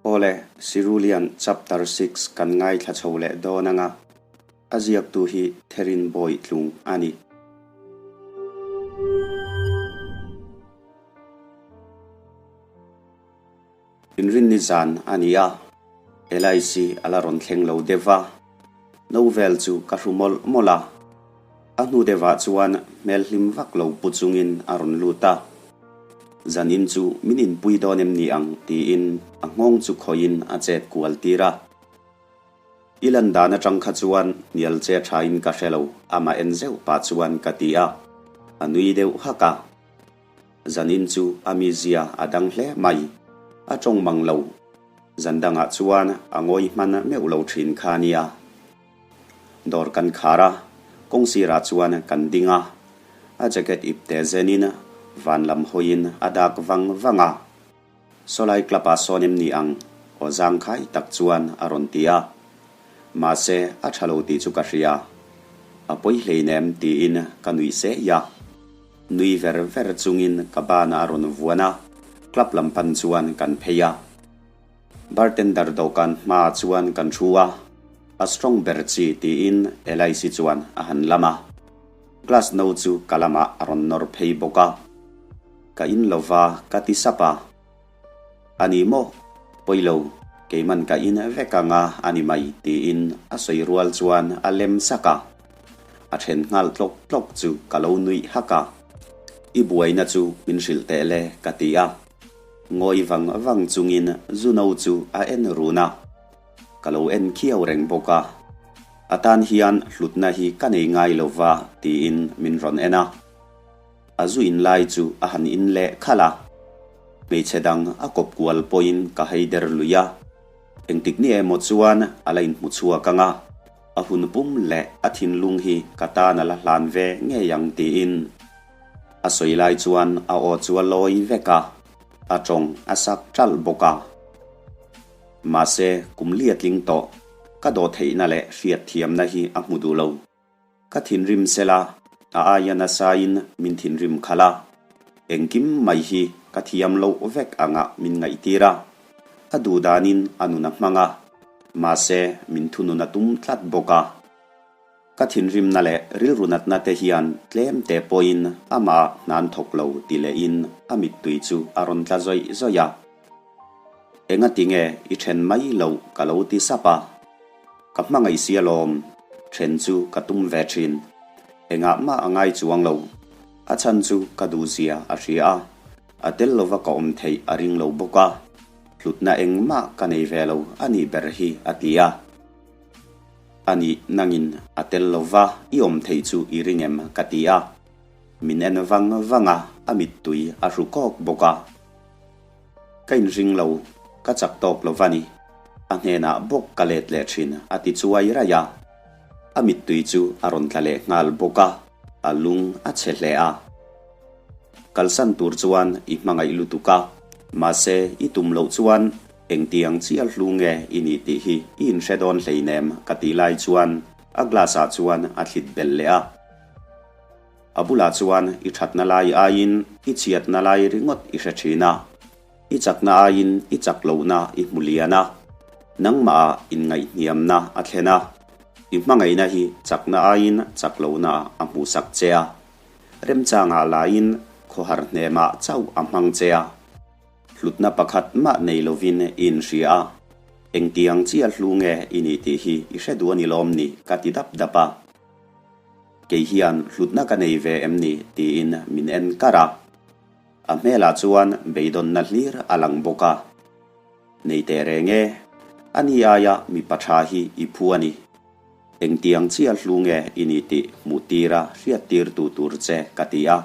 Awle, Sirulian Chapter 6 kan ngaithla chho leh dawn anga, a ziaktu hi Therin Bawi Tlung a ni. Inrinni zan a ni a, LIC a la rawn thleng lo deuh va, no vel chu ka hru mawlh mawlh a. A hnu deuhah chuan hmel hlim vak lo pu chungin a rawn lut a, Zanin chu min inpui dawn em ni ang tiin a nghawng chu khawihin a chet kual tir a. I lan dan atang kha chuan hnial che thain ka hre lo, amah en zeuh pah chuan ka ti a, a nui deuh hak a. Zanin chu a mizia a dang hle mai, a tawng mang lo. Zan dangah chuan a ngawi hman meuh lo thin kha nia. Dawr kan khar a, kawng sirah chuan kan ding a. A jacket ip te zenin van lam hawiin a dak vang vang a. Sawlai club ah sawn em ni ang? Aw zangkhai tak chuan a rawn ti a. Mahse, a tha lo tih chu ka hria. A pawi hleinem tiin ka nuih seh a. Nui ver ver chungin ka banah a rawn vuan a, club lam pan chuan kan phei a. Bartender dawhkan hmaah chuan kan thu a, a strong ber chi tiin Elaisi chuan a han lam a. Glass no chu ka lamah a rawn nawr phei bawk a. Ka in lo va ka ti sap a. A ni maw? Pawi lo, keiman ka in vek anga a ni mai tiin a sawi rual chuan a lem sak a. A then nghal tlawk tlawk chu ka lo nuih hak a. I buaina chu min hrilh teh le ka ti a. Ngawi vang vang chungin zu no chu a en run a. Ka lo en khiau reng bawk a. A tan hian hlutna hi ka nei ngai lo va tiin min rawn en a. A zu in lai chu a han in leh khalh a. Hmeichhe dang a kawp kual pawhin ka hei der lui a. Engtik ni emaw chuan a la inhmu chhuak ang a, a hun pum leh a thinlung hi ka tan a la hlan ve ngei ang tiin. A sawi lai chuan a aw chu a lawi vek a, a tawng a sak ṭalh bawk a. Mahse, kum li a tling tawh, ka dawhtheihna leh hriatthiamna hi a hmu duh lo. Ka thinrim sela, a aia nasain min thinrim khalh a, engkim mai hi ka thiam loh vek angah min ngaihtir a, a duh danin a nun a hmang a, mahse min thunun a tum tlat bawk a. Ka thinrimna leh rilru natna te hian tlem te pawhin amah hnan thawk lo ti lehin a mittui chu a rawn tla zawih zawih a. Engati nge i then mai loh ka lo ti sap a. Ka hmangaih si alawm, then chu ka tum ve thin. Engah mah a ngai chuang lo. A chhan chu ka duhzia a hria a, a tel lova ka awm theih a ring lo bawk a, hlutna engmah ka nei ve lo a nih ber hi a ti a. A nih nangin a tel lova i awm theih chu i ring em ka ti a. Min en vang vang a, a mittui a hru kawk bawk a. Ka inring lo, ka chak tawk lo va ni. A hnenah bawk ka let leh thin a ti chuai raih a. A mittui chu a rawn tla leh nghal bawk a, a lung a chhe hle a. Kalsan tur chuan i hmangaih lutuk a, mahse i tum loh chuan engtiang chiah hlu nge i nih tih hi i inhre dawn hleinem ka tih lai chuan a glass ah chuan a thlit belh leh a. A bulah chuan i thatna lai aiin i chhiatna lai ringawt i hre thin a, i chakna aiin i chak lohna i hmu lian a, nangmahah inngaihhniamna a thlen a, i hmangaihna hi chakna aiin chak lohna a hmuhsak che a, remchangah laiin khawhar hnemah chauh a hmang che a, hlutna pakhat mah nei lovin i inhria a, engtiang chiah hlu nge i nih tih hi i hre duh a ni lawm ni ka ti dap dap a. Kei hian hlutna ka nei ve em ni? tiin min en kar a. A hmelah chuan beidawnna hlir a lang bawk a. Nei teh reng e, a ni aia mipa tha hi i phu a ni. Engtiang chiah hlu nge i ni tih hmuh tira hriattir tu tur che ka ti a.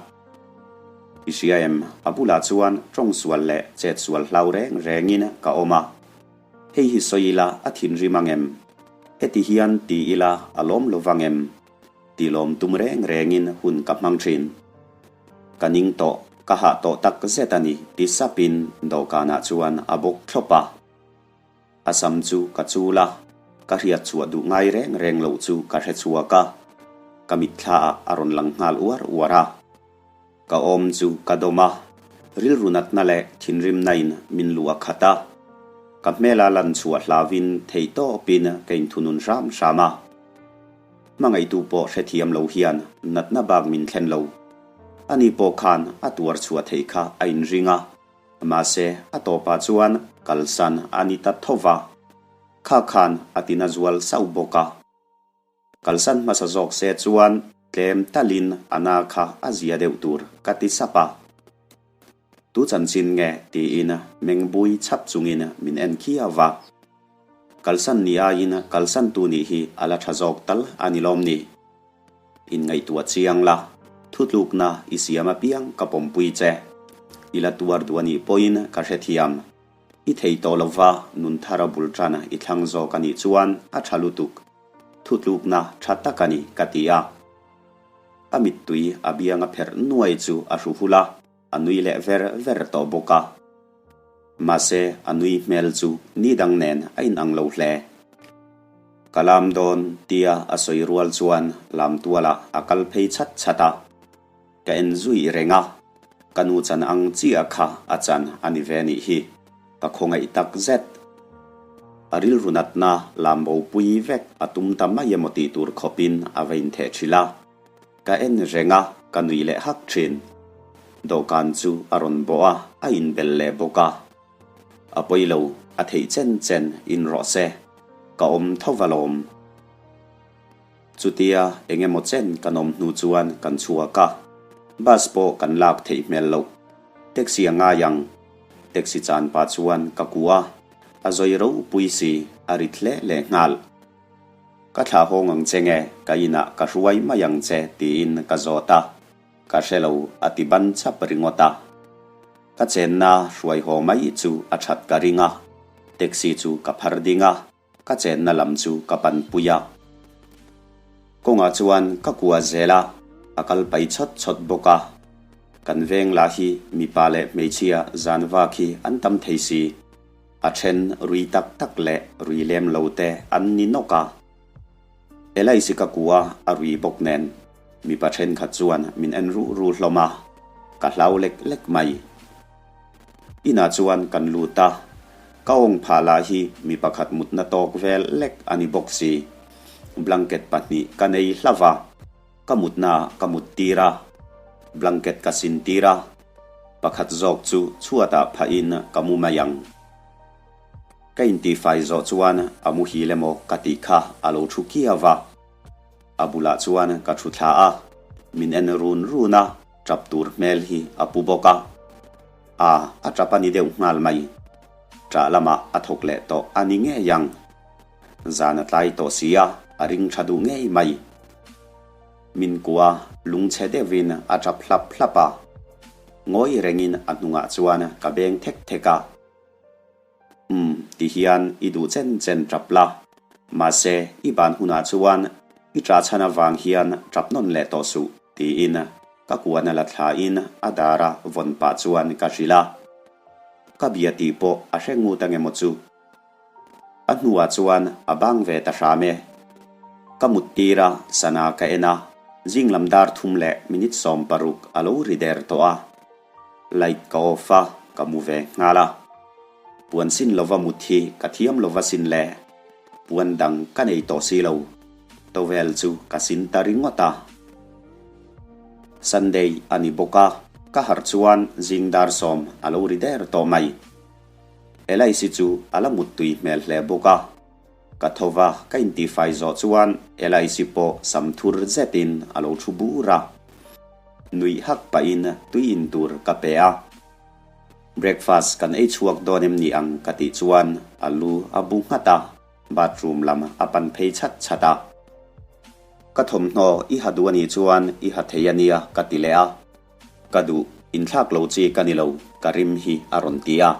I hria em, a bulah chuan tawng sual leh chet sual hlau reng rengin ka awm a. Hei hi sawi ila a thinrim ang em? Heti hian ti ila a lawm lo vang em? Ti lawm tum reng rengin hun ka hmang thin. Ka ning tawh, ka hah tawh tak zet a ni, ti sapin dawhkanah chuan a bawk thlawp a. A sam chu ka chul a, ka hriat chhuah duh ngai reng reng loh chu ka hre chhuak a, ka mitthlaah a rawn lang nghal uar uar a. Ka awm chu ka dawm a, rilru natna leh thinrimna in min luh a khat a. Ka hmela lan chhuah hlauin theihtawpin ka inthunun hram hram a. Hmangaihtu pawh hrethiam lo hian natna bak min thlen lo. Ani pawh khan a tuar chhuah theih kha a inring a, mahse a tawpah chuan kalsan a ni ta tho va. Kha khan a tina zual sauh bawk a. Kalsan hmasa zawk se chuan tlem talin a na kha a zia deuh tur ka ti sap a. Tu chanchin nge tiin meng bui chhap chungin min en khiau va. Kalsan ni aiin kalsan tu nih hi a la tha zawk tal a ni lawm ni? Inngaihtuah chiang la, thutlukna i siam apiang ka pawmpui che. I la tuar duh a nih pawhin ka hrethiam. I thei tawh lova nun thara bul tan i thlang zawk a nih chuan a tha lutuk. Thutlukna tha tak a ni ka ti a. A mittui a bianga pherh nuai chu a hru hul a, a nui leh ver ver tawh bawk a. Mahse a nui hmel chu ni dang nen a inang lo hle. Ka lam dawn tia a sawi rual chuan lam tualah a kal phei chhat chhat a. Ka en zui reng a, ka nu chan ang chiah kha a chan a ni ve nih hi, ka khawngaih tak zet. A rilru natna lam bopui vek a tum ta mai emaw tih tur khawpin a va intheh ṭhilh a. Ka en reng a, ka nui leh hak ṭhin. Dawhkan chu a rawn bawh a, a inbel leh bawk a. A pawi lo, a theih chen chen in rawh se, ka awm tho va lawm. Chutia eng emaw chen kan awm hnu chuan kan chhuak a, bus pawh kan lak theih hmel loh. Taxi a ngai ang. Taxi chan pah chuan ka kuah a, a zawi ropui si, a rit hle leh nghal. Ka thlah hawng ang che nge, ka inah ka hruai mai ang che tiin ka zawt a, ka hre lo a ti ban chap ringawt a. Ka chenna hruai haw mai chu a that ka ring a, taxi chu ka phar ding a. Ka chenna lam chu ka panpui a. Kawngah chuan ka kua zel a, a kal pai chawt chawt bawk a. Kan veng lah hi mipa leh hmeichhia zan vak hi an tam thei si. A then rui tak tak leh rui lem lo te an ni nawk a. Elaisi ka kua a rui bawk nen mipa thenkhat chuan min en ruh ruh hlawm a, ka hlau lek lek mai. Inah chuan kan lut a, ka awng phah lah hi mi pakhat mutna tawk vel lek a ni bawk si. Blanket pahnih ka nei hlauh va, ka mutnaah ka mut tir a, blanket ka sin tir a, pakhat zawk chu chhuatah phahin ka mu mai ang. Ka intihfai zawh chuan a muhil emaw ka tih kha a lo thu kiau va, a bulah chuan ka thu thla a, min en run run a. Tap tur hmel hi a pu bawk a, a a tap a ni deuh nghal mai. Ṭah lamah a thawk leh tawh a ni ngei ang. Zan a tlai tawh si a, a ring ṭha duh ngei mai. Min kua lungchhe deuhin a ṭap hlap hlap a, ngawi rengin a hnungah chuan ka beng thek thek a. Umm, ti hian i duh chen chen tap la. Mahse, i ban hunah chuan i ṭah chhan avang hian tap nawn leh tawh suh, tiin ka kuana la thlain a dara vawn pah chuan ka hrilh a. Ka bia tih pawh a hre ngut ange maw chu. A hnuah chuan a bang ve ta hram e. Ka mut tir a, sana ka en a, zing lam dar thum leh minute 16 a lo ri der tawh a. Light ka off a, ka mu ve nghal a. Puan sin lova mut hi ka thiam lova sin le. Puan dang ka nei tawh si lo. Towel chu ka sin ta ringawt a. Sunday a ni bawk a, ka harh chuan zing dar sawm a lo ri der tawh mai. Elaisi chu a la muttui hmel hle bawk a. Ka tho va, ka intihfai zawh chuan Elaisi pawh sam thur zetin a lo thu bur a. Nuih hak pahin tui in tur ka pe a. Breakfast kan ei chhuak dawn em ni ang ka tih chuan a lu a bu nghat a, bathroom lam a pan phei chhat chhat a. Ka thawmhnaw i ha duh a nih chuan i ha thei a nia ka ti leh a. Ka duh, inthlak lo chi ka ni lo, ka rim hi a rawn ti a.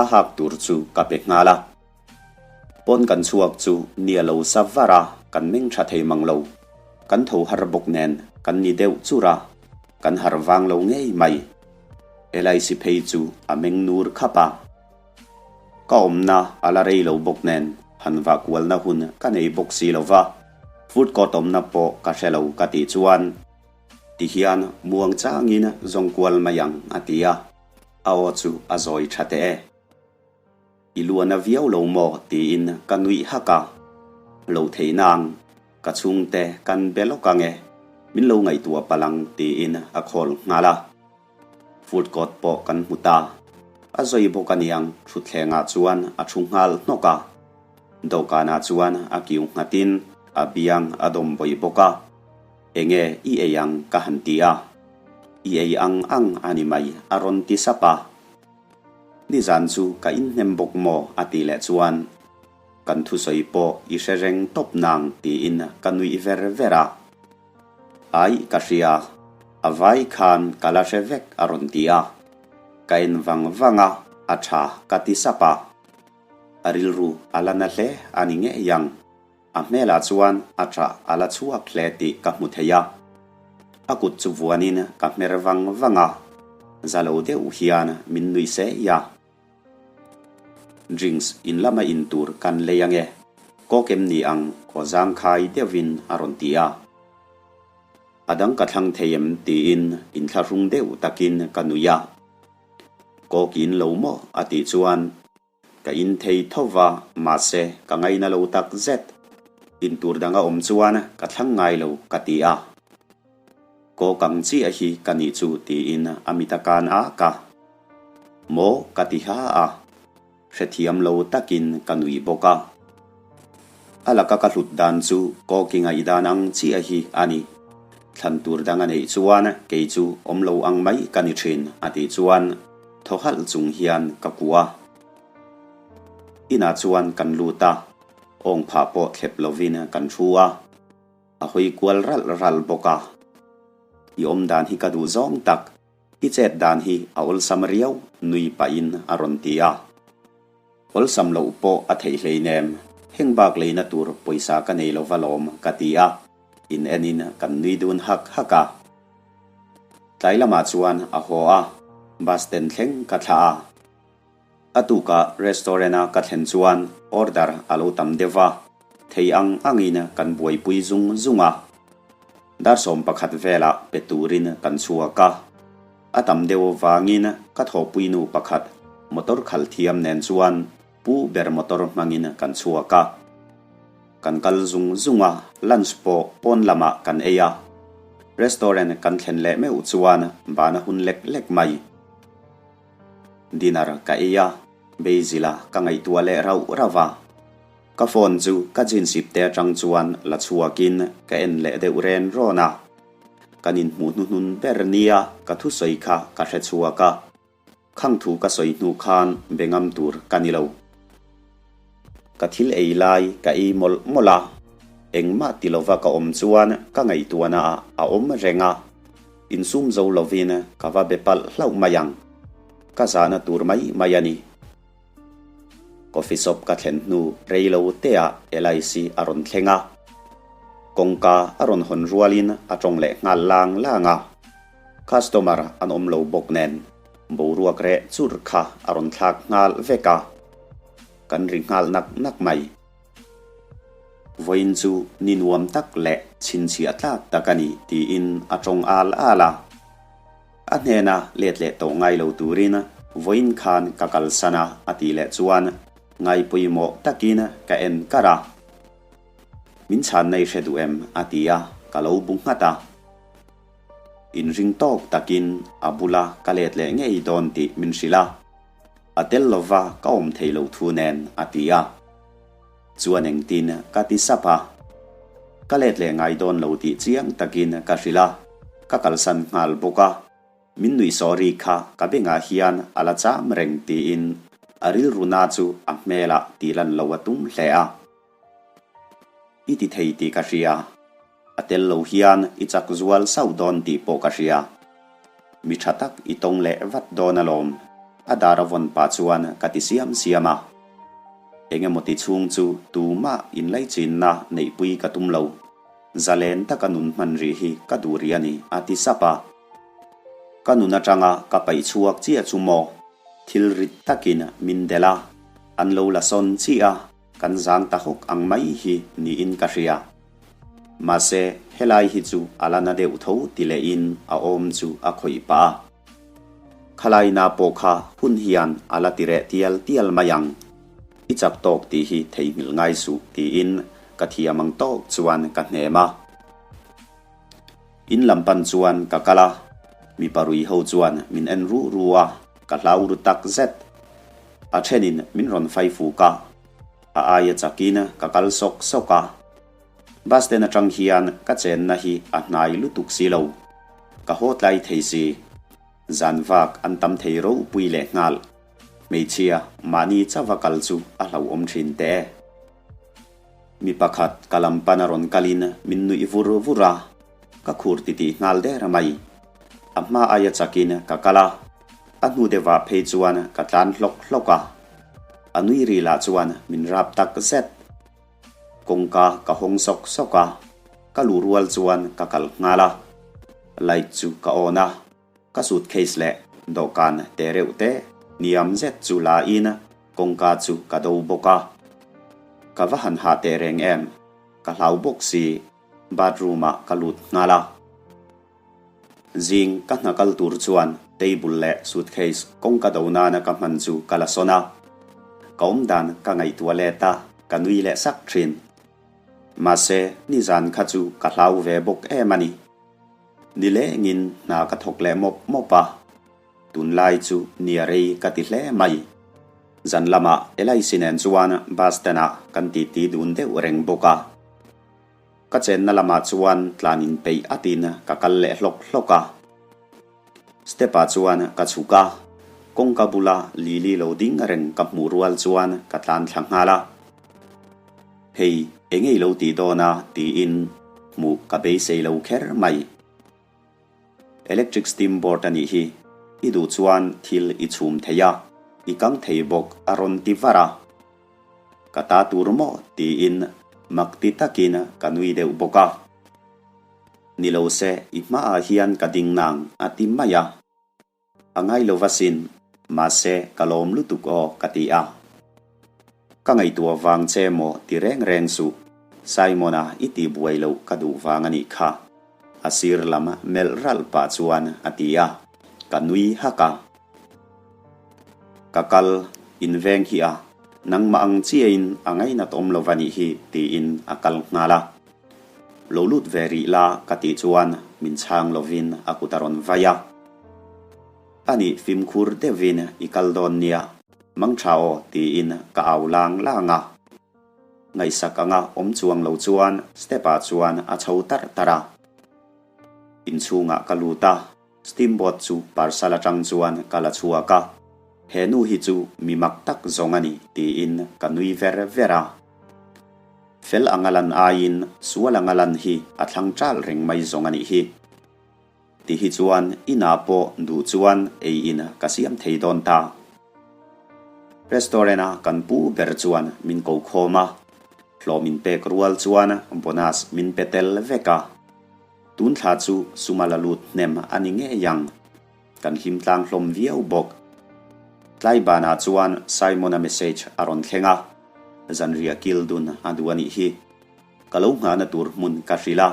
A hak tur chu ka pe nghal a. Pawn kan chhuak chu ni a lo sa var a, kan meng tha thei mang lo. Kan tho har bawk nen kan ni deuh chur a, kan har vang lo ngei mai. Elaisi phei chu a meng nur khap a. Ka awmna a la rei lo bawk nen han vah kualna hun ka nei bawk si lo va, food court awmna pawh ka hre lo ka tih chuan tihian muang changin zawng kual mai ang a ti a, a aw chu a zawi tha teh e. I lu a na viau lo maw? tiin ka nuih hak a. Lo thei nang, ka chhungte kan be lawk ang e, min lo ngaihtuah palh ang tiin a call nghal a. Food court pawh kan hmu ta. A zawi bawk a niang, thutthlengah chuan a thu nghal hnawk a. Dawhkanah chuan a kiu nghatin a biang a dawm bawih bawk a. Enge i ei ang ka han ti a. I ei ang ang a ni mai a rawn ti sap a. Nizan chu ka inhnem bawk maw a tih leh chuan kan thusawi pawh i hre reng tawp nang tiin ka nuih ver ver a. Aih ka hria, a vai khan ka la hre vek a rawn ti a. Ka en vang vang a, a tha ka ti sap a. A rilru a la na hle a ni ngei ang. A hmelah chuan a tah a la chhuak hle tih ka hmu thei a. A kut chu vuanin ka hmer vang vang a, za lo deuh hian min nui sei a. Drinks in lama in tur kan lei ange, kawk em ni ang aw zangkhai deuhin a rawn ti a. A dang ka thlang thei em tiin inthlahrung deuh takin ka nui a. Kawk in lo maw a tih chuan Ka in thei tho va, mahse ka ngaina lo tak zet. In tur dang a awm chuan ka thlang ngai lo ka ti a. Kaw kang chiah hi ka nih chu tiin a mit a kan ak a. Maw ka ti ha a, hrethiam lo takin ka nui bawk a. A laka ka hlut dan chu kaw ki ngaihdan ang chiah hi a ni. Thlan tur dang a neih chuan kei chu awm lo ang mai ka ni thin a tih chuan Thaw halh chung hian ka kuah a. Inah chuan kan lut a, awng phah pawh thlep lovin kan thu a, a hawi kual ralh ralh bawk a. I awm dan hi ka duh zawng tak, i chet dan hi a awlsam riau nui pahin a rawn ti a. Awlsam loh pawh a theih hleinem, heng bak leina tur pawisa ka nei lova lawm ka ti a, in enin kan nui dun hak hak a. Tlai lamah chuan a haw a, bus stand thleng ka thlah a. A tukah restaurant a ka thlen chuan order a lo tam deuh va, thei ang angin kan buaipui zung zung a. Dar 11 velah pe turin kan chhuak a. A tam deuh vangin ka thawhpuinu pakhat motor khalh thiam nen chuan Pu ber motor hmangin kan chhuak a. Kan kal zung zung a, lunch pawh pawn lamah kan ei a. Restaurant kan thlen leh meuh chuan bana hun lek lek mai. Dinner ka ei a, Basil-a ka ngaihtuah leh rauh rauh a. Ka phone chu ka jeans ip te atang chuan la chhuakin ka en leh deuh ren rawn a. Kan inhmuh hnuhnun ber nia ka thusawi kha ka hre chhuak a. Khang thu ka sawi hnu khan be ngam tur ka ni lo. Ka thil ei lai ka ei mawlh mawlh a, engmah ti lova ka awm chuan ka ngaihtuahna ah a awm reng a, insum zo lovin ka va be palh hlauh mai ang. Ka zahna tur mai mai a ni. Coffee shop ka thlen hnu rei lo teah Elice a rawn thleng a, kawngka a rawn hawn rualin a tawng leh nghal lang lang a. Customer an awm lo bawk nen boruak reh chur kha a rawn thlak nghal vek a, kan ri nghal nak nak mai. Vawiin chu ni nuam tak leh chhinchhiah tlak tak a ni tiin a tawng al al a. A hnena let leh tawh ngai lo turin vawiin khan ka kalsan a a tih leh chuan ngaipawimawh takin ka en kar a. Min chhanna i hre duh em? a ti a, ka lo bu nghat a. Inring tawk takin a bula ka let leh ngei dawn tih min hrilh a, a tel lova ka awm thei lo thu nen a ti a. Chuan engtin ka ti sap a. Ka let leh ngai dawn lo tih chiang takin ka hrilh a, ka kalsan nghal bawk a. Min nuih sorry kha ka bengah hian a la cham reng tiin a rilru na chu a hmelah tih lan lo a tum hle a. I ti thei tih ka hria. A tel lo hian i chak zual sauh dawn tih pawh ka hria. Mi tha tak i tawng leh vat dawn alawm, a dar a vawn pah chuan ka ti siam siam a. Eng emaw ti chhung chu tumah inlaichinna neihpui ka tum lo. Zalen taka nun hman rih hi ka duh rih a ni, a ti sap a. Ka nun atanga ka paih chhuak chiah chu maw? Thil rit takin min delh a, an lo la sawn chiah a. Kan zang ta hawk ang mai hi niin ka hria. Mahse, helai hi chu a la na deuh tho ti lehin a awm chu a khawih pah a. Khalaina pawh kha hun hian a la ti reh tial tial mai ang. I chak tawk tih hi theihnghilh ngai suh tiin ka thiam ang tawk chuan ka hnem a. In lam pan chuan ka kal a, mipa rui ho chuan min en ruh ruh a, ka hlau ru tak zet. A thenin min rawn fai fuk a, a aia chakin ka kal sawk sawk a. Bus stand atang hian ka chenna hi a hnai lutuk si lo, ka haw tlai thei si. Zan vak an tam thei ropui leh nghal. Hmeichhia mahni chauha kal chu a hlauhawm thin teh e. Mi pakhat ka lam pan a rawn kalin min nuih vur vur a, ka khur titih nghal der mai. A hma aia chakin ka kal a, a hnu deuhah phei chuan ka tlan hlawk hlawk a. A nui ri lah chuan min rap tak zet. Kawngka ka hawng sawk sawk a, ka luh rual chuan ka kal nghal a. Light chu ka on a, ka suitcase leh dawhkan te reuh te hniam zet chu la in kawngka chu ka do bawk a. Ka va han hah teh reng em, ka hlau bawk si, bathroom ah ka lut nghal a. Zing ka hna kal tur chuan table leh suitcase kawngka do nana ka hman chu ka la sawn a. Ka awmdan ka ngaihtuah let a, ka nui leh sak thin. Mahse, nizan kha chu ka hlau ve bawk em a ni. Nilengin hna ka thawk leh mawp mawp a, tunlai chu nia rei ka ti hle mai. Zan lamah Elaisi nen chuan bus stand ah kan titi dun deuh reng bawk a. Ka chenna lamah chuan tlan in peih atin ka kal leh hlawk hlawk a. Step ah chuan ka chhuk a, kawngka bula Lily lo ding reng ka hmuh rual chuan ka tlan thla nghal a. Hei, eng ei lo tih dawn a tiin hmuh ka beisei lo kher mai. Electric steam board a nih hi, i duh chuan thil i chhum thei a, i kang thei bawk a rawn ti var a. Ka ta tur maw tiin mak ti takin ka nui deuh bawk a. Ni lo se i hmaah hian ka ding nang a ti mai a. A ngai lo va sin, mahse ka lawm lutuk aw ka ti a. Ka ngaihtuah vang che maw ti reng reng suh, Simon-a i tih buai loh ka duh vang a nih kha. A sir lam melh ralh pah chuan a ti a, ka nui hak a. Ka kal inveng hi a, nangmah ang chiahin a ngainat awm lo va nih hi tiin a kal nghal a. Lo lut ve rih la ka tih chuan min chhang lovin a kut a rawn vai a. A nih fimkhur deuhin i kal dawn nia, mang tha aw tiin ka au lang lang a. Ngaihsak anga awm chuang lo chuan step ah chuan a chho tarh tarh a. Inchhungah ka lut a. Steamboat chu parcel atang chuan ka la chhuak a, he nu hi chu mi mak tak zawng a ni tiin ka nui ver ver a. Fel anga lan aiin sual anga lan hi a thlang ṭal reng mai zawng a nih hi. Ti hi chuan inah pawh duh chuan ei in ka siam thei dawn ta. Restaurant a kan pu ber chuan min ko khawm a, hlawh min pek rual chuan bonus min pe tel vek a. Tun thla chu suma la lut hnem a ni ngei ang. Kan hlim tlang hlawm viau bawk. Tlai banah chuan Simon-a message a rawn thleng a, zanriah kil dun a duh a nih hi. Ka lo nghahna tur hmun ka hrilh a,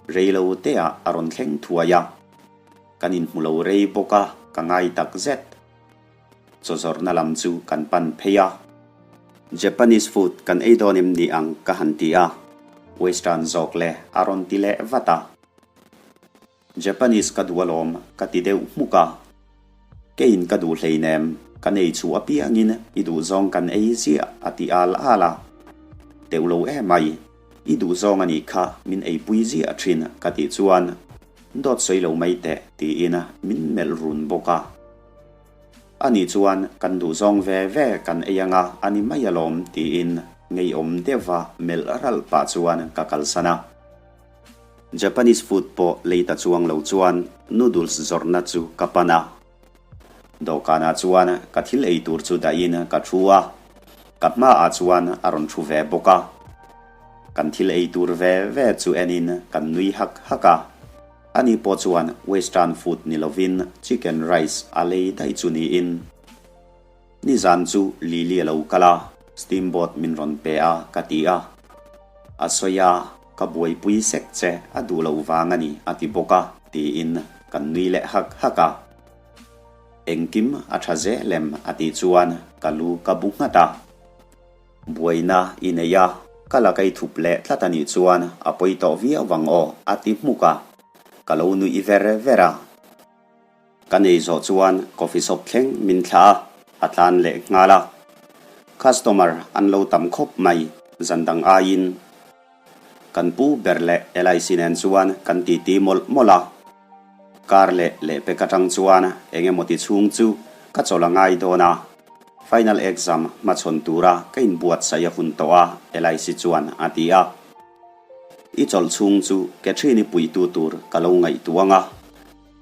rei lo teah a rawn thleng thuai a. Kan inhmu lo rei bawk a, ka ngai tak zet. Chaw zawrhna lam chu kan pan phei a. Japanese food kan ei dawn em ni ang ka han ti a, Western zawk le a rawn ti leh vat a. Japanese ka duh alawm ka ti deuh hmuk a. Keiin ka duh hleinem, kan ei chhuah apiangin i duh zawng kan ei ziah a ti al al a. Teuh lo emai, i duh zawng a nih kha min eipui ziah thin ka tih chuan dawt sawi lo mai teh tiin min melh run bawk a. Ani chuan kan duh zawng ve ve kan ei anga a ni mai alawm tiin ngeiawm deuha melh ralh pah chuan ka kalsan a. Japanese food pawh lei ta chuang lo chuan noodles zawrhna chu ka pan a. Dawhkanah chuan ka thil ei tur chu dahin ka thu a, ka hmaah chuan a rawn thu ve bawk a. Kan thil ei tur ve ve chu enin kan nui hak hak a. Ani pawh chuan western food ni lovin chicken rice a lei daih chu niin. Nizan chu Lily a lo kal a, steamboat min rawn pe a ka ti a. A sawi a, ka buaipui sek che a duh loh vang a ni a ti bawk a tiin kan nui leh hak hak a. Engkim a tha zel em a tih chuan ka lu ka bu nghat a. Buaina i nei a, ka la kai thup leh tlat a nih chuan a pawi tawh viau vang aw, a ti hmuk a. Ka lo nuih ver ver a. Ka nei zawh chuan coffee shop thleng min thlah a, a tlan leh nghal a. Customer an lo tam khawp mai, zan dang aiin. Kan pu ber leh LIC nen chuan kan titi mawlh mawlh a. Kar leh lehpek atang chuan eng emaw ti chhung chu ka chawlh a ngai dawn a. Final exam hmachhawn tura ka inbuatsaih a hun tawh a, LIC chuan a ti a. I chawlh chhung chu Catherine-i puitu tur ka lo ngaihtuang a.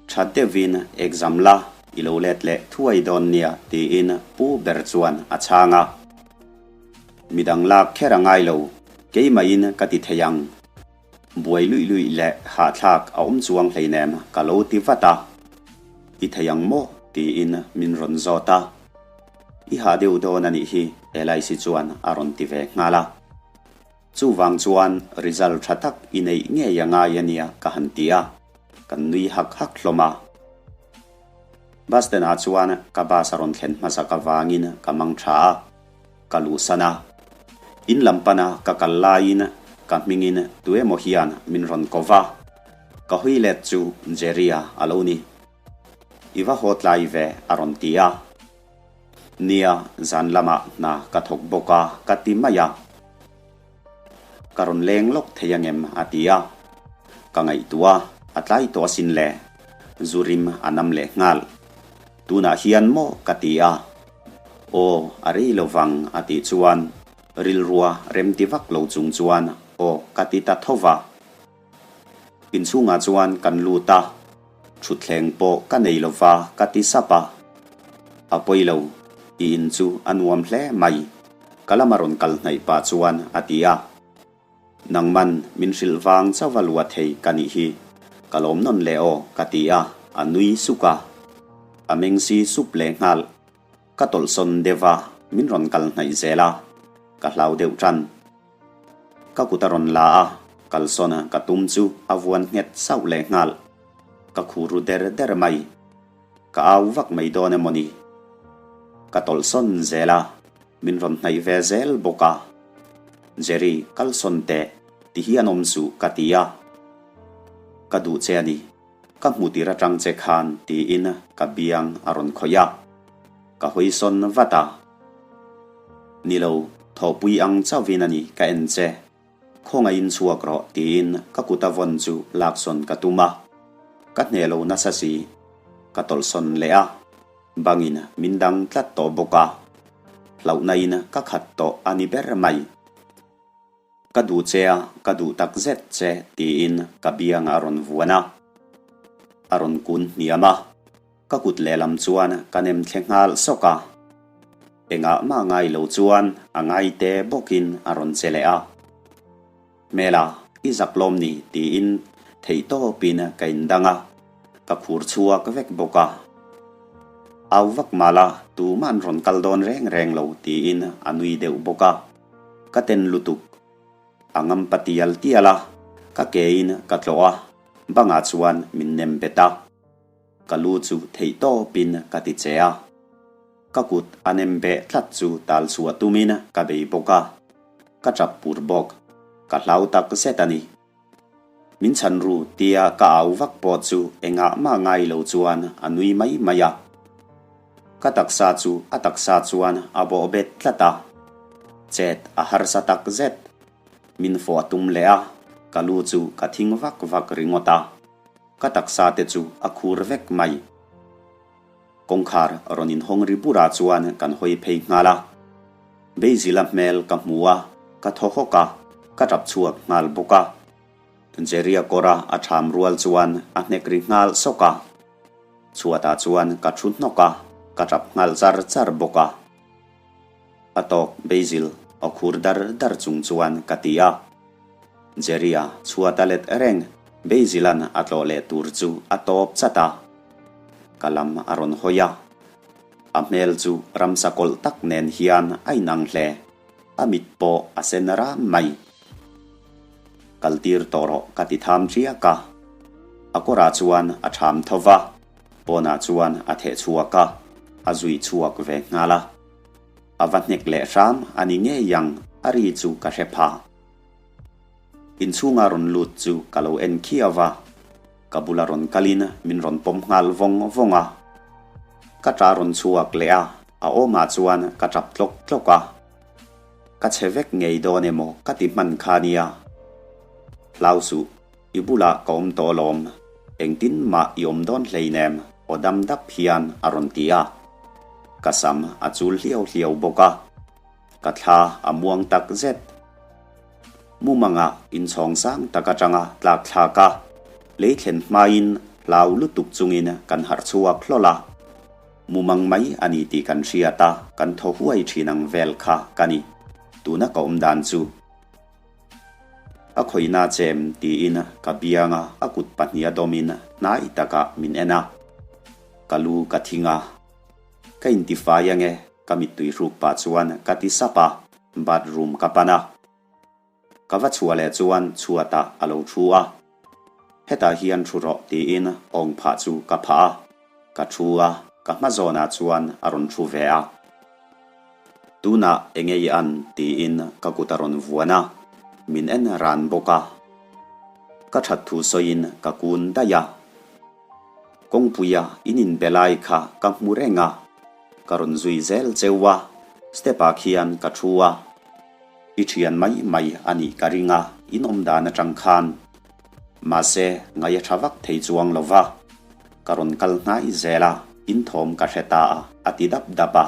Tha deuhin exam la i lo let leh thuai dawn nia tiin pu ber chuan a chhang a. Midang lak kher a ngai lo, keimahin ka ti thei ang. Buai luih luih leh hahthlak a awm chuang hleinem ka lo ti vat a. I thei ang maw? tiin min rawn zawt a. I hah deuh dawn a nih hi Elaisi chuan a rawn ti ve nghal a. Chuvang chuan result tha tak i neih ngei a ngai a nia ka han ti a, kan nui hak hak hlawm a. Bus stand ah chuan ka bus a rawn thlen hmasak avangin ka mang tha a, ka luhsan a. In lam pana ka kal laiin ka hmingin tuemaw hian min rawn ko va, ka hawi let chu Jerry-a a lo ni. I va haw tlai ve a rawn ti a. Nia, zan lamah hna ka thawk bawk a, ka ti mai a. Ka rawn leng lawk thei angem a ti a. Ka ngaihtuah a, a tlai tawh asin le. Zu rim a nam leh nghal. Tunah hian maw ka ti a. Aw, a rei lo vang a tih chuan rilrua remti vak lo chung chuan aw ka ti ta tho va. Inchhungah chuan kan lut a, thutthleng pawh ka nei lo va ka ti sap a. A pawi lo, i in chu a nuam hle mai, ka lama rawn kal hnaih pah chuan a ti a. Nangman min hrilh vang chauh a lua thei ka nih hi, ka lawm nawn leh aw ka ti a, a nui suk a. A meng si sup leh nghal. Ka tawlhsawn deuh a, min rawn kal hnaih zel a, ka hlau deuh tan. Ka kut a rawn la a, kalsawn ka tum chu a vuan nghet sauh leh nghal. Ka khur ru der der mai. Ka au vak mai dawn emaw ni? Ka tawlhsawn zel a, min rawn hnaih ve zel bawk a. Jerry, kalsawn teh, ti hian awm suh ka ti a. Ka duh che a ni. Ka hmu tir atang che khan tiin ka biang a rawn khawih a. Ka hawisawn vat a. Ni lo, thawhpui ang chauhin a ni ka en che. Khawngaihin chhuak rawh tiin ka kut a vawn chu laksawn ka tum a. Ka hneh lo nasa si. Ka tawlhsawn leh a. Bangin min dang tlat tawh bawk a. Hlauhnain ka khat tawh a ni ber mai. Ka duh che a, ka duh tak zet che tiin ka biang a rawn vuan a. A rawn kun hniam a. Ka kut lehlam chuan ka nem thle nghal sawk a, engah mah ngai lo chuan a ngai te bawkin a rawn che leh a. Hmela, i zak lawm ni tiin theihtawpin ka indang a, ka khur chhuak vek bawk a. Au vak mala tuman rawn kal dawn reng reng lo tiin a nui deuh bawk a, ka ten lutuk. A ngam pa tial tial a, ka kein ka tlawh a, bangah chuan min nem bet a. Ka lu chu theih tawpin ka ti che a. Ka kut a nem beh tlat chu tal chhuah tumin ka bei bawk a. Ka tap pur bawk. Ka hlau tak zet a ni. Min chhan ru tia ka au vak pawh chu engah mah ngai lo chuan a nui mai mai a. Ka taksa chu a taksa chuan a bawh bet tlat a. Chet a harsa tak zet. Min fawh a tum leh a, ka lu chu ka thing vak vak ringawt a. Ka taksa te chu a khur vek mai. Kawngkhar rawn inhawng ri burah chuan kan hawi phei nghal a. Beizila hmel ka hmu a, ka thaw hawk a, ka tap chhuak nghal bawk a. Jerry-a kawra a ṭham rual chuan a hnek ri nghal sawk a. Chhuatah chuan ka ṭhu hnawk a, ka tap nghal char char bawk a. A tawk Basil aw khur dar dar chung chuan ka ti a. Jerry-a chhuat a let reng, Basil-a'n a tlawh leh tur chu a tawp chat a. Ka lam a rawn hawi a. A hmel chu ramsa kawlh tak nen hian a inang hle. A mit pawh a sen ram mai. Kaltir tawh rawh ka ti tham ṭiak a. A kawrah chuan a ṭham tho va, pawnah chuan a theh chhuak a, a zui chhuak ve nghal a. A va hnek leh hram a ni ngei ang, a ri chu ka hre pha. Inchhunga rawn lut chu ka lo en khiau va, ka bula rawn kalin min rawn pawm nghal vawng vawng a. Ka ṭah rawn chhuak leh a, a awmah chuan ka ṭap tlawk tlawk a. Ka chhe vek ngei dawn emaw ka ti hman kha nia. Hlau suh, i bulah ka awm tawh alawm, engtin mah i awm dawn hleinem aw dam dap hian a rawn ti a. Ka sam a chul hliau hliau bawk a. Ka thla a muang tak zet. Mumangah inchhawng sang tak atanga tlak thlak a, lei thlen hmain hlau lutuk chungin kan harh chhuak hlawl a. Mumang mai a ni tih kan hriat a, kan thaw huai thin ang vel kha ka ni. Tuna ka awm dan chu. A khawihna chem tiin ka bianga a kut pahniha dawmin hnai takah min en a. Ka lu ka thing a. Ka intifai ange, ka mittui hruk pah chuan ka ti sap a, bathroom ka pan a. Ka va chhuah leh chuan chhuatah a lo thu a, hetah hian thu rawh tiin awng phah chu ka phah a, ka thu a, ka hma zawnah chuan a rawn thu ve a. Tunah enge i an tiin ka kut a rawn vuan a, min en ran bawk a. Ka that thu sawiin ka kun daih a. Kawngpuia in inbe lai kha ka hmu reng a, ka rawn zui zel cheu a, step ah khian ka thu a. I thian mai mai a nih ka ring a, in awm dan atang khan. Mahse, ngaih a tha vak thei chuang lo va, ka rawn kal hnai zel a, in thawm ka hre ta a, a ti dap dap a.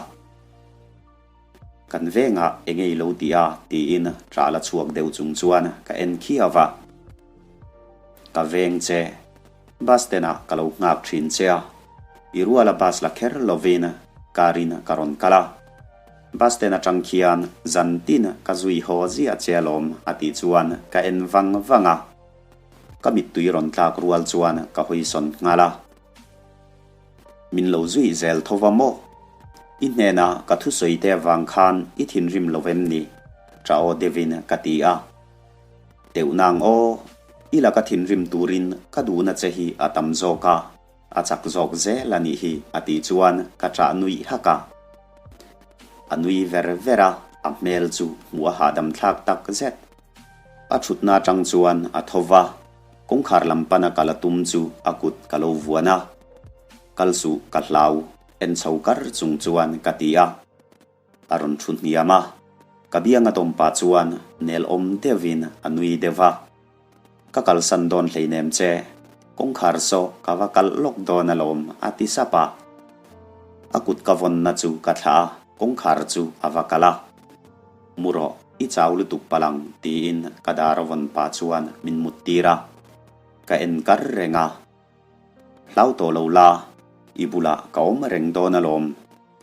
Kan vengah eng ei lo ti a? tiin ṭah la chhuak deuh chung chuan ka en khiau va. Ka veng che. Bus stand ah ka lo nghak thin che a. I ruala bus la kher lovin car in ka rawn kal a. Bus stand atang khian zan tin ka zui haw ziah che alawm a tih chuan ka en vang vang a. Ka mittui rawn tlak rual chuan ka hawisawn nghal a. Min lo zui zel tho va maw? I hnena ka thusawi te avang khan i thinrim lo em ni? Ṭa aw deuhin ka ti a. Teuh nang aw, i laka thinrim turin ka duhna che hi a tam zawk a, a chak zawk zel a nih hi a tih chuan ka ṭah nuih hak a. A nui ver ver a, a hmel chu hmuh a hahdam thlak tak zet. A ṭhutna aṭang chuan a tho va, kawngkhar lam pana kal a tum chu a kut ka lo vuan a. Kal suh ka hlau, en chho kar chung chuan ka ti a. A rawn thu hniam a, ka bianga dawm pah chuan nel awm deuhin a nui deuh a. Ka kalsan dawn hleinem che, kawngkhar saw ka va kalh lawk dawn alawm a ti sap a. A kut ka vawnna chu ka thlah a, kawngkhar chu a va kalh a. Mu rawh, i chau lutuk palh ang tiin ka dar a vawn pah chuan min mut tir a. Ka en kar reng a. Hlau tawh lo la, i bulah ka awm reng dawn alawm,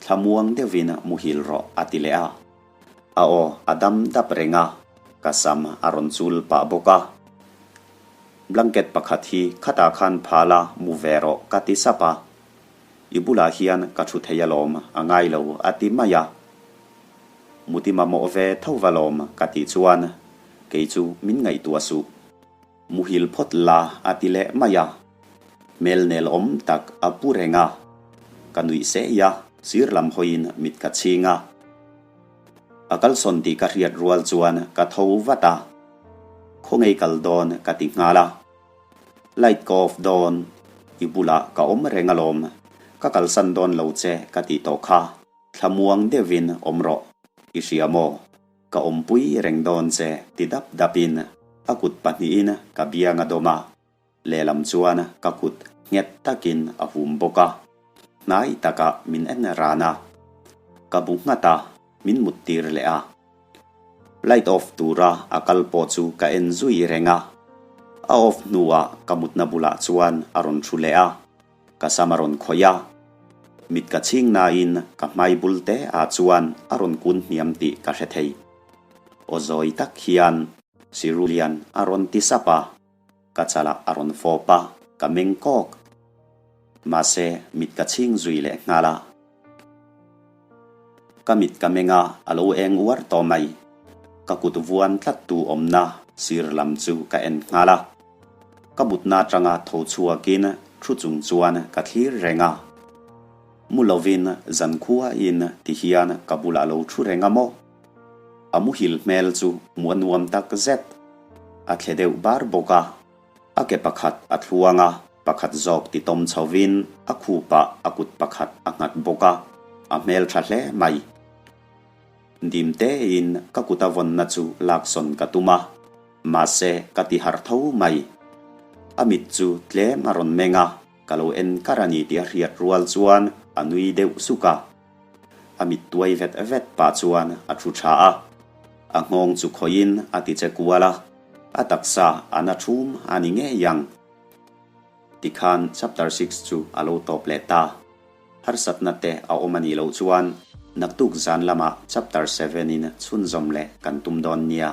thlamuang deuhin muhil rawh a ti leh a. A aw a dam dap reng a, ka sam a rawn chul pah bawk a. Blanket pakhat hi khatah khan phal a mu ve rawh ka ti sap a. I bulah hian ka thu thei alawm, a ngai lo a ti mai a. Muti mamawh ve tho va lawm ka tih chuan kei chu min ngaihtuah suh. Muhil phawt la a ti leh mai a, hmel nel awm tak a pu reng a, ka nuih seh a, sir lam hawiin mit ka chhing a. A kalsawn tih ka hriat rual chuan ka tho vat a, Khawngei kal dawn ka ti nghal a. Light ka off dawn, i bulah ka awm reng alawm, ka kalsan dawn lo che ka tih tawh kha, thlamuang deuhin awm rawh, i hria maw? Ka awmpui reng dawn che ti dap dapin a kut pahnihin ka biang a dawm a, lehlam chuan ka kut nghet takin a hum bawk a, hnai takah min en ran a, ka bu nghat a, min mut tir leh a. Light off tura a kal pawh chu ka en zui reng a, a off hnuah ka mutna bulah chuan a rawn thu leh a. Ka sam a rawn khawih a, mit ka chhing nain ka hmai bul te ah chuan a rawn kun hniam tih ka hre thei. Aw zawi tak hian Sirulian a rawn ti sap a, ka chalah a rawn fawp a, ka meng kawk. Mahse mit ka chhing zui leh nghal a. Ka mit ka meng a, a lo eng uar tawh mai. Ka kut vuan tlat tu awmna sir lam chu ka en nghal a. Ka mutna atanga tho chhuakin thu chung chuan ka thlir reng a. Mu lovin zankhuain ti hian ka bulah lo thu reng a maw? A muhil hmel chu hmuh a nuam tak zet. A thle deuh bar bawk a. A ke pakhat a thluang a, pakhat zawk ti tawm chhovin a khupah a kut pakhat a nghat bawk a, a hmel tha hle mai. Dim tein ka kut a vawnna chu laksawn ka tum a, mahse ka ti harh tho mai. A mit chu tlem a rawn meng a, ka lo en kar a ni tih a hriat rual chuan a nui deuh suk a. A mit tuai vet vet pah chuan a thu tha a, a nghawng chu khawihin a ti che kual a, a taksa a na thum a ni ngei ang. Tikhan chapter six chu a lo tawp leh ta. Harsatna te a awm a nih loh chuan naktuk zan lamah chapter seven in chhunzawm leh kan tum dawn nia.